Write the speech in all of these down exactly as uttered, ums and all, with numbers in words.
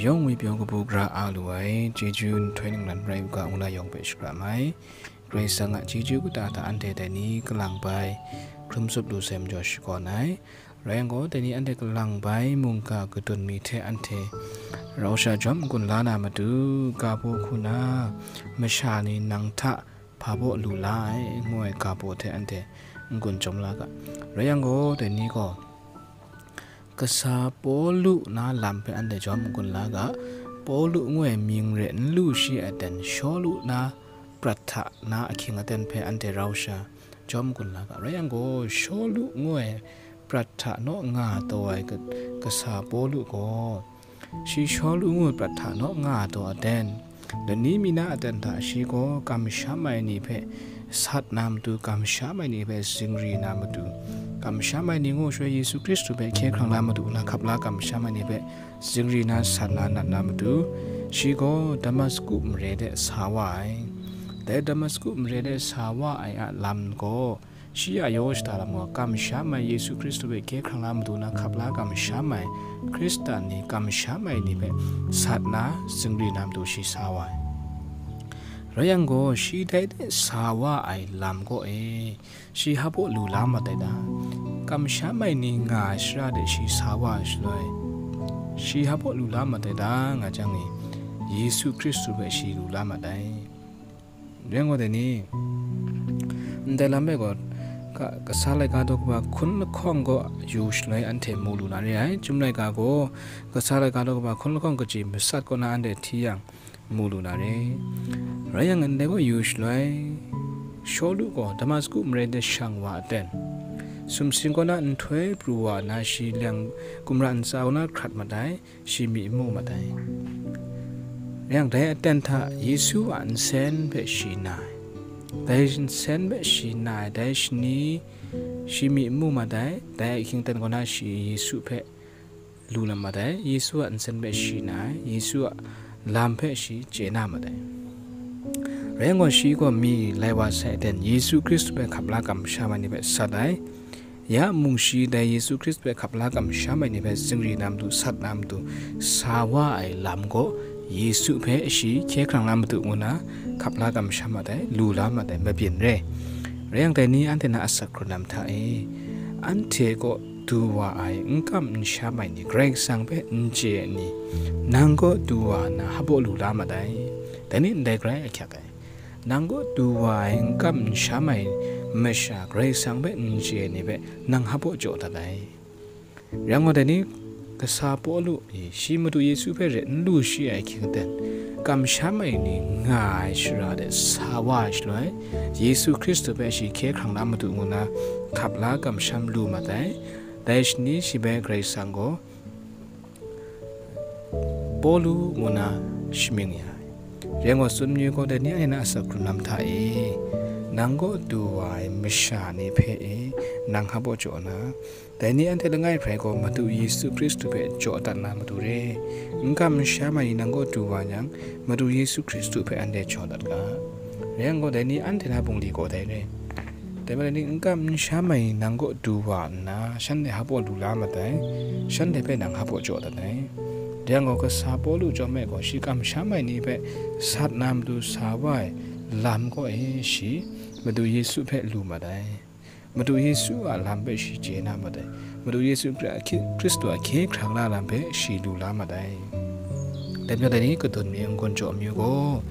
Yawng ngwi pyaw kabu gara a lu ai, chyeju nhtoi ningnan rai u ga, ngu na yawng hpe shakram ai. Karai Kasang a chyeju kata hta anhte dai ni kalang bai, hkrum tsup lu sai majaw shakawn ai. Rai yang gaw, dai ni anhte kalang bai mungga kadun mi hte anhte rau sha jawm n-gun la na matu, ga baw hku na masha ni nang hta hpa baw lu la ai, ngu ai ga baw hte anhte n-gun jawm la ga. Rai yang gaw, dai ni gaw, kasa Pawlu na lam hpe anhte jawm n-gun la ga. Pawlu ngu ai mying re n lu shi ai aten, Shawlu na prat hta na ahkying aten hpe anhte rau sha jawm n-gun la ga. Rai yang gaw, Shawlu ngu ai prat hta naw nga taw ai ka-, kasa Pawlu gaw, shi Shawlu ngu ai prat hta naw nga taw aten, lani mi na aten hta shi gaw kamsham ai ni hpe sat na matu, kamsham ai ni hpe zingri na matu, kamsham ai ni ngu shaloi Yesu Hkristu hpe hkye hkrang la matu na hkap la kamsham ai ni hpe zingri na sat na nat na matu, shi gaw Damasku mare de sa wa ai. Dai Damasku mare de sa wa ai a lam gaw, shi a yaw shada lam gaw, kamsham ai Yesu Hkristu hpe hkye hkrang la matu na hkap la kamsham ai Hkristan ni, kamsham ai ni hpe sat na zingri na matu shi sa wa ai. Rai yang gaw, shi dai de sa wa ai lam gaw e, shi hpa baw lu la mat ai ta? Kamsham ai ni nga ai shara de shi sa wa ai shaloi, shi hpa baw lu la mat ai ta, nga jang e, Yesu Hkristu hpe shi lu la mat ai. Rai yang gaw, dai ni, ndai lam e gaw, ka-, kasa laika daw kaba hkun lahkawng gaw yu shaloi anhte mu lu na re ai. Chyum laika gaw, kasa laika daw kaba hkun lahkawng kaji masat kaw na anhte hti yang, mu lu na re. Rai yang, ndai gaw yu shaloi, Shawlu gaw Damasku mare de shang wa aten, sumsing kaw na nhtoi pru wa nna, shi leng gumra ntsa kaw na hkrat mat ai, shi myi n mu mat ai. Rai yang, dai aten hta Yesu a nsen hpe shi na ai. Dai nsen hpe shi na ai, dai shani shi myi n mu mat ai, dai ahkying aten kaw na shi Yesu hpe lu na mat ai, Yesu a nsen hpe shi na ai, Yesu a lam hpe shi chye na mat ai. Rai yang gaw, shi gaw mi lai wa sai aten, Yesu Hkristu hpe hkap la kamsham ai ni hpe sat ai. Ya mung shi dai Yesu Hkristu hpe hkap la kamsham ai ni hpe zingri na matu, sat na matu, sa wa ai lam gaw, Yesu hpe shi hkye hkrang la matu ngu na hkap la kamsham mat ai, lu la mat ai, mabyin re. Rai yang, dai ni anhte na asak hkrun lam hta e, anhte kaw du wa ai, n kam n sham ai ni, Karai Kasang hpe n chye ai ni, nang kaw du wa nna hpa baw lu la mat ai. Dai ni ndai grai ahkyak ai. Nang kaw du wa ai, n kam n sham ai masha, Karai Kasang hpe n chye ai ni hpe nang hpa baw jaw dat ai. Rai yang gaw, dai ni, kasa Pawlu e, shi Madu Yesu hpe ret n lu shi ai ahkying aten, kamsham ai ni nga ai shara de sa wa ai shaloi, Yesu Hkristu hpe shi hkye hkrang la matu ngu na hkap la kamsham lu mat ai. Dai shani shi hpe Karai Kasang gaw Pawlu ngu na shamying ya ai. Rai yang gaw, tsun mayu gaw, dai ni anhte na asak hkrun lam hta e, nang kaw du wa ai masha ni hpe e, nang hpa baw jaw na, dai ni anhte langai hpe gaw Madu Yesu Hkristu hpe jaw dat na matu re. N kam n sham ai ni nang kaw du wa yang, Madu Yesu Hkristu hpe anhte jaw dat ga. Rai yang gaw, dai ni anhte na bungli gaw dai re. Dai majaw ni, n kam n sham ai ni nang kaw du wa nna, shanhte hpa baw lu la mat ai, shanhte hpe nang hpa baw jaw dat ai. Rai yang gaw, kasa Pawlu chyawm e gaw, shi kamsham ai ni hpe sat na matu sa wa ai lam gaw e, shi Madu Yesu hpe lu mat ai. Madu Yesu a lam hpe shi chye na mat ai. Madu Yesu Hkri-, Hkristu a hkye hkrang la lam hpe shi lu la mat ai. Dai majaw, dai ni kadun mi n-gun jaw amyu gaw,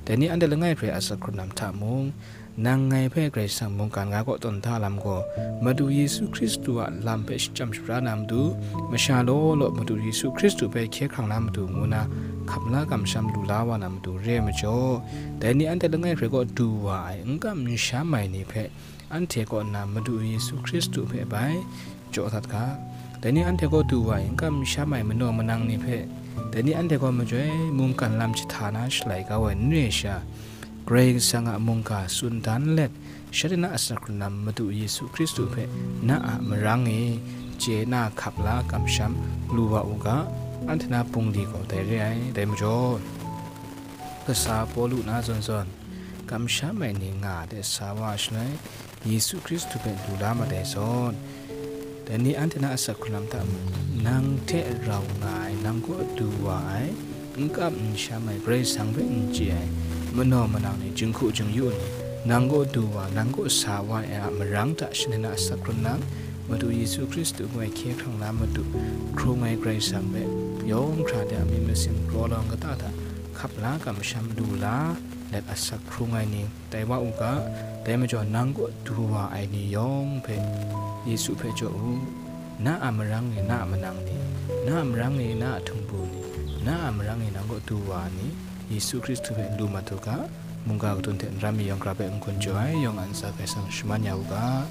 dai ni anhte langai hpe asak hkrun lam hta mung, nang ngai hpe Karai Kasang mungkan nga kaw tawn da lam gaw, Madu Yesu Hkristu a lam hpe shachyam shapra na matu, masha law law Madu Yesu Hkristu hpe hkye hkrang na matu ngu na hkap la kamsham lu la wa na matu re ai majaw, dai ni anhte langai hpe gaw du wa ai, n kam n sham ai ni hpe, anhte kaw nna Madu Yesu Hkristu hpe bai jaw dat ga. Dai ni anhte kaw du wa ai, n kam n sham ai manaw manang ni hpe, dai ni anhte kaw majoi mungkan lam jahta na shalai kau ai n re sha, Karai Kasang a mungga tsun dan let, shanhte na asak hkrun lam Madu Yesu Hkristu hpe na a marang e chye na hkap la kamsham lu wa u ga, anhte na bungli gaw dai re ai. Dai majaw, kasa Pawlu na zawn zawn, kamsham ai ni nga de sa wa shaloi, Yesu Hkristu hpe lu la mat ai zawn, Dai ni anhte na asak hkrung lam hta mung, nang hte rau nga ai, nang kaw du wa ai, n kap n sham ai, Karai Kasang hpe n chye ai, manaw manang ni, jinghku jingyu ni, nang kaw du wa, nang kaw sa wa ai a marang hta shanhte na asak hkrung lam, Madu Yesu Hkristu ngu ai hkye hkrang na Madu, hkrung ai Karai Kasang hpe, yawng hkra de a myit masin kraw lawang kata hta hkap la, kamsham lu la let asak hkrung ai ni, tai wa u ga, dai majaw nang kaw du wa ai ni yawng hpe Yesu hpe jaw u. Na a marang e na a manang ni, na a marang e na a htumbu ni, na a marang e nang kaw du wa ai ni, Yesu Hkristu hpe lu mat u ga, mungga katun hte n ram mi yawng hkra hpe n-gun jaw ai, yawng a ntsa Karai Kasang shaman ya u ga.